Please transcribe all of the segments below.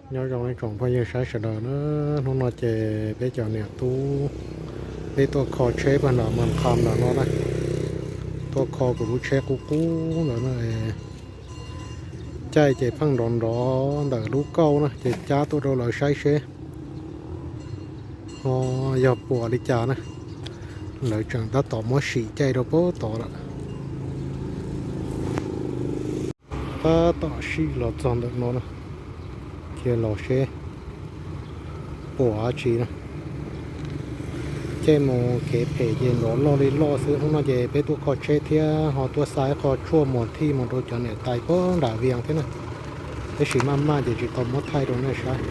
Nyob zoo ib tsoom phooj ywg saib sawv daws na, hnub no ces peb cov niam tub peb tuaj kho tsheb pag nram Mas Kham nram no na, tuaj kho kuv lub tsheb qub qub ntawd na. Caij ces pheej nrov nrov ntawm lub kauj na, ces cab tuaj rau lawv saib seb ho yog puas li cas na. Lawv tseem tab tom muab sim caij rau pem tod lawm. Tab tom sim los txog ntawm no na, cia los seb puas dab tsi na. Caij mus kev phem ces nrov loj li loj xwb. Hnub no ces peb tuaj kho tsheb thiab ho tuaj xa ib qho tshuaj muas thij mus rau cov niam tais puag nram Vias thiab na, tab sis maj maj ces tsis tau muab thaij rau nej saib.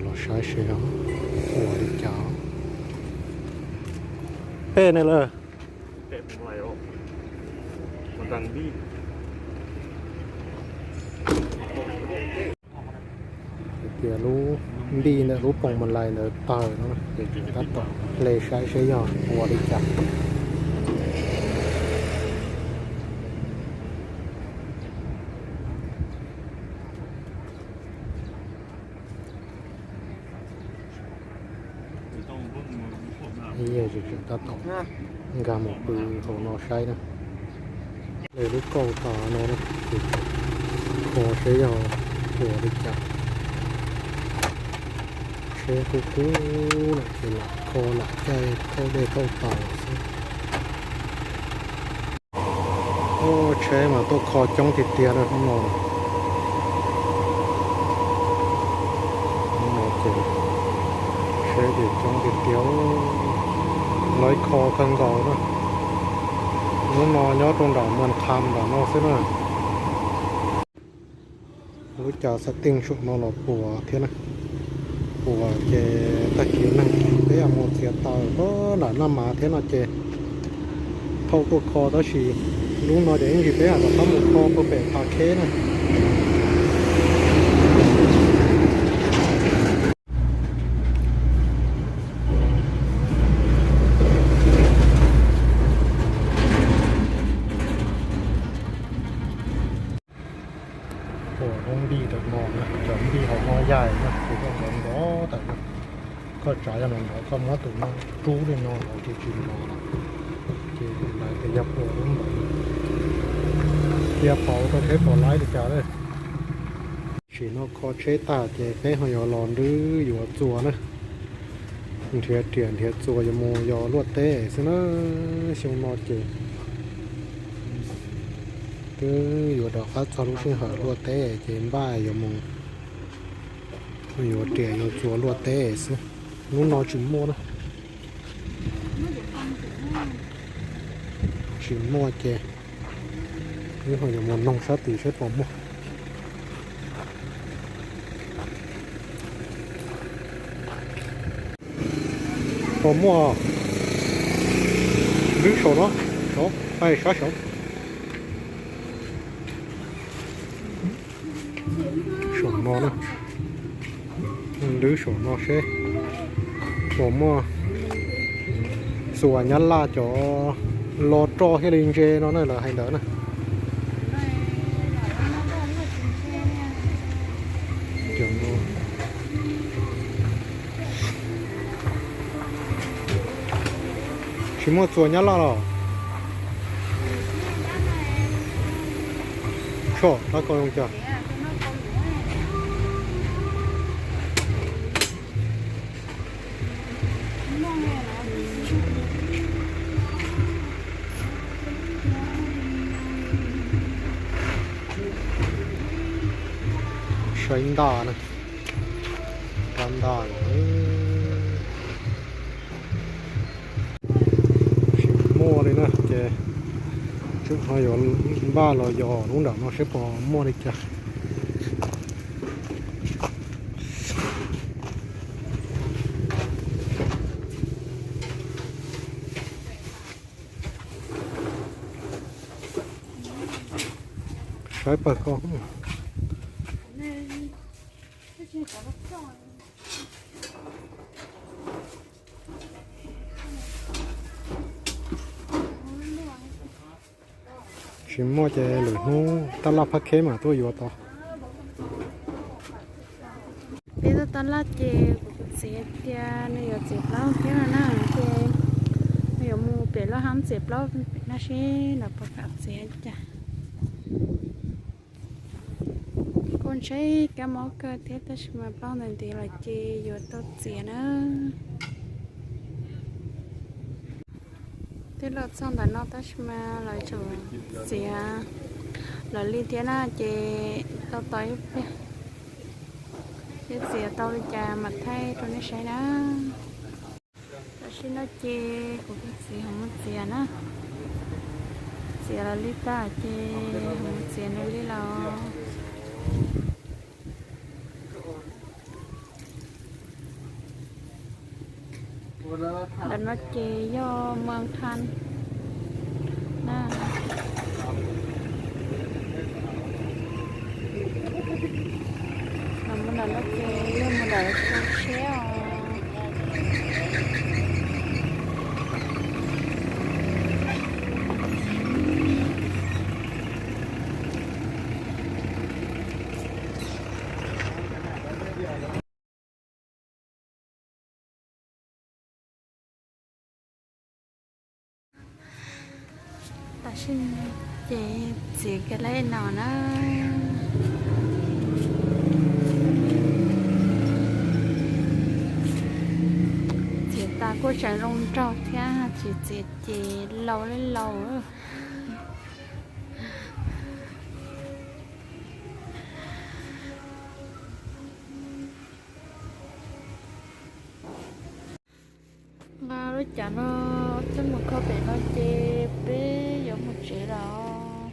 Los saib seb puas li cas. Peb ne lawm. Hais tias lub npij ntawm lub poos mas lais ntawd tawg no ces tseem tab tom hle saib seb yog ua li cas. Ib yam tseem tab tom nkag mus pw hauv no saib na. Hle lub kauj tas no na, ces kho seb yog ua li cas. Tsheb qub qub lawm ces lam kho lam caij thauj dej thauj taws xwb. Tsheb mas tuaj kho coob tiag tiag hnub no. Hnub no ces tsheb ces coob tiag tiag, lawv kho kawg nkaus na. Hnub no nyob rau nram Mas Kham nram no xwb na. Lub cav xav teej saum no los puas thiab na. Puas ces tag kis neeg peb mus txiav taws puag nram Naj Mav thiab no ces thauj tuaj kho tab sis lub no ces ib ntsis peb mam rov qab mus kho puag pem Phav Kheb na. Ua lub npij ntawm no na, cov npij hauv no yaig na, ces koj nrov nrov tawm na. Koj tsav yog nrov nrov koj muab tus no rub li no ces tsis nrov lawm. Ces lawv tias yog puas lub ntawd, cia pauv rau seb puas laib li cas lawm. Tam sim no kho tsheb tag ces peb ho yuav los nrwb yuav txuas na. Nrhiav riam nrhiav txuas yuav mus yos luaj teb xwb na. Xyoo no ces twb yuav rov qab txog lub sij hawm luaj teb ces npaj yuav mus yuav riam yuav txuas luaj teb xwb. Hnub no tsis muaj na. Tsis muaj ces wb ho yuav mus noog sab tid seb puas muaj. Puas muaj? Nrwb saum no, saum, pais sab saud. Saum no na, nrwb saum no seb puas muaj txuas Nyab Laj cov lo roj thiaj li ntse no na, lawv hais ntawd na. Tsis muaj txuas Nyab Laj los? Tshuaj dab kau zoo cas? Saib ntaj na, rab ntaj no. Tsis muaj li na ces tseem ho yuav npaj los yos lub nram no seb puas muaj li cas. Saib pawg koj. Tsis muaj ces lwm hnub taj laj phab kheb mas tuaj yuav tau. Peb tuaj taj laj ces kuv tus txiv tias nws yuav txiav plaub thiab no na, ces nws yuav mus pem lub hab txiav plaub pem no seb lawv puas kam txiav cas. Kuj ntshe kab mob kawg thiab tab sis mas plaub ntawd ntev lawm ces yuav tau txiav na. Twb los txog ntawm no tab sis mas lawv tseem txiav lawv li thiab na, ces tau tos ib pliag, seb txiav tau li cas mam thaij rau nej saib na. Tam sim no ces kuv tus txiv ho mus txiav na, txiav lawv li tag ces ho mus txiav nws li lawm. Ntawm no ces yog Moos Thas na. Los mus ntawm no ces yog mus ntawm Tshua Tshiab os. Tam sim no ces txiav kiag li no na. Txiav tas kuj tseem zoo nraug thiab, tsis txiav ces laus li laus. Nqa lub cav no coj mus kho pem no ces peb yuav mus tsev lawm.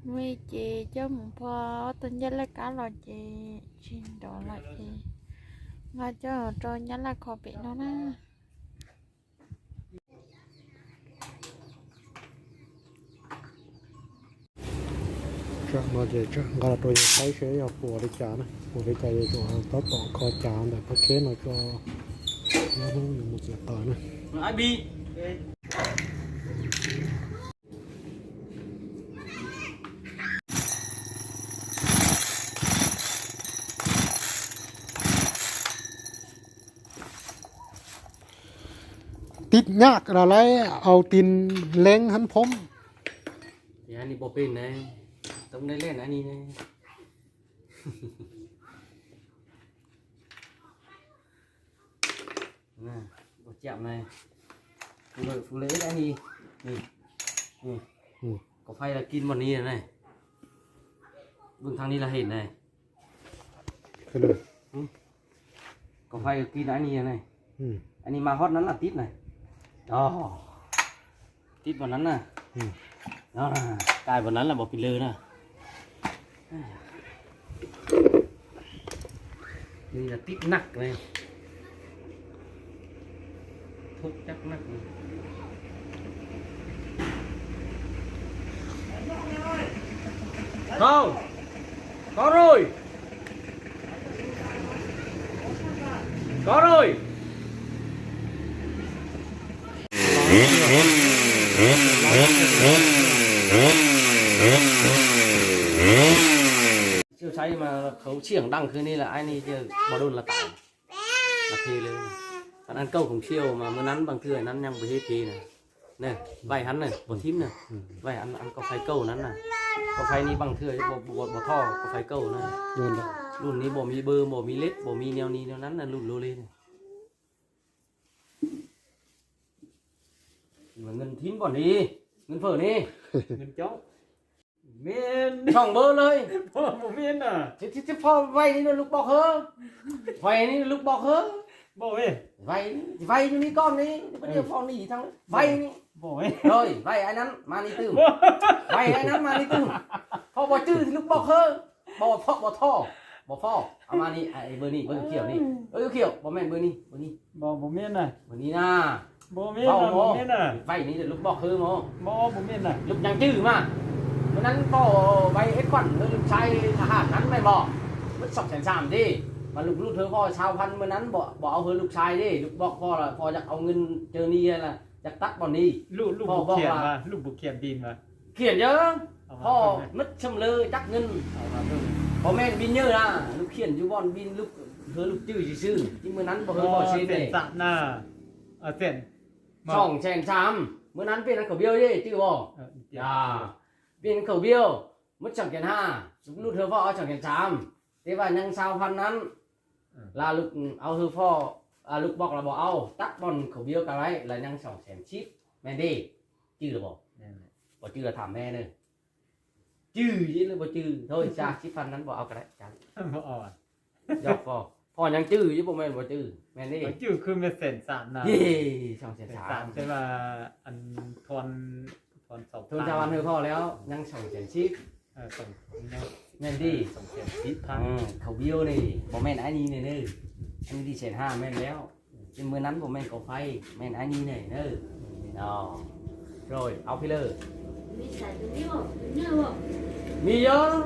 Mus ces coj mus npog ob tug ncaj laj kab los ces tsis nrov lawm ces nqa coj rau ncaj laj kho pem no na. Tsam no ces nqa los rau yawg saib seb yog puas li cas na, puas li cas yawg tseem tab tom kho cav ntawm phab kheb no tso, nyob hnub yuav mus txiav taws na. Tib nyaj los lawv au tin leeb hab phoob. Ni pom pes ne, toob deb lej na ni ne. Ua ciam ne, fv le ib ni, kom phai la kin mos ni ne, vng thang ni la hem ne. Kom phai kin ani ne, ani mas hot nab la tib ne, tib pom nab na, cai pom nab la pom pis lw na. Ni là tib nag này. Thuốc chắc nag này. Không. Có rồi. Có rồi. Siêu xay mà khẩu xiềng đằng khơi này là ai này chứ bao đồn là tải. Là thề luôn. Còn ăn câu khủng siêu mà mới nắn bằng thưa nắn nhăng với hết thì này. Nè, vay hẳn này, bột thím này. Vay ăn, ăn có phải câu nắn nè. Có phải ni bằng thưa chứ bộ, bộ, bộ tho, có phải câu nè. Luôn đó. Luôn ni bộ mi bơ, bộ mi lết, bộ mi neo ni neo nắn là luôn lô lên này. Mà ngân thím bọn đi, ngân phở đi. Ngân chó. Miên. Phòng bơ lơi. Bộ, bộ miên à? Chứ, chứ, chứ phò vay đi nó lục bọc hơ. Vay đi lục bọc hơ. Bộ ê. Vay, vay đi con đi. Có điều phòng đi thằng vay đi. Bộ ê. Rồi, vay anh ăn, mà đi tư. Vay anh ăn, mà đi tư. Phò bỏ chữ thì lục bọc hơ. Bò phò, bò thò, bò phò. Ama ni, ai, bơ ni, bơ kiểu ni. Ơ, kiểu, bò men bơ ni, bơ ni. Bò, bò miên này. Bơ ni na. Bò miên, bò miên này. Vay ni lục bọc hơ mô. Bò, bò miên này. Lục nhắn chữ mà. Bữa nắn có vay ít khoản, lục sai thả hẳn nắn mày bò. Mất sọc sẵn sàng đi. Mà lục lút hơ phò sao phăn bữa nắn bỏ, bỏ hơ lục sai đi. Lục bọc phò là phò giặc ông ngân chờ ni là giặc tắt bọn ni. Lục, lục bục khiển mà, lục bục khiển tin mà. Khiển chứ. Ho mất chậm lơ chắc ngân. Có men pin nhớ là lúc khiển chú bọn pin lúc hứa lúc chữ gì sư. Chứ mưa nắng có hứa bỏ xe này. Sòng sèn sám. Mưa nắng pin nắng khẩu biêu gì chứ bỏ. Pin khẩu biêu. Mất sòng sèn ha. Lúc hứa võ sòng sèn sám. Thế và nhăng sao phân nắng. Là lục áo hư pho, à, lục bọc là bỏ áo, tắt bọn khẩu biêu cả đấy là nhăng sòng sèn ship. Men đi. Chữ là bỏ. Bỏ chữ là thảm men nữa. Chữ chứ là bỏ chữ. Thôi, xa ship phân nắng bỏ áo cả đấy. Xa. Dọc pho. Pho nhăng chữ chứ bộ men bỏ chữ. Men đi. Chữ khư men sèn sám na. Yê, sòng sèn sám. Sèn sám thế là ăn thon, thon sòng. Thôn sao ăn hư pho léo, nhăng sòng sèn ship. Men đi. Sòng sèn ship phân. Khẩu biêu này, bộ men ái nhi này nư. Anh đi sèn ha men léo. Trên mưa nắng bộ men có phay, men ái nhi này nư. Đó. Rồi, áo phi lơ. Mi yớ.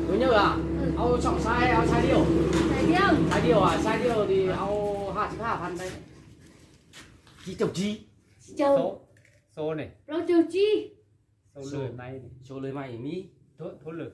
Tôi nhớ à? Áo sòng size, áo size điêu. Size điêu à? Size điêu thì áo hai mươi hai phân đấy. Chín chục chín. Số, số này. Số lười may này. Số lười may Mi. Số lười.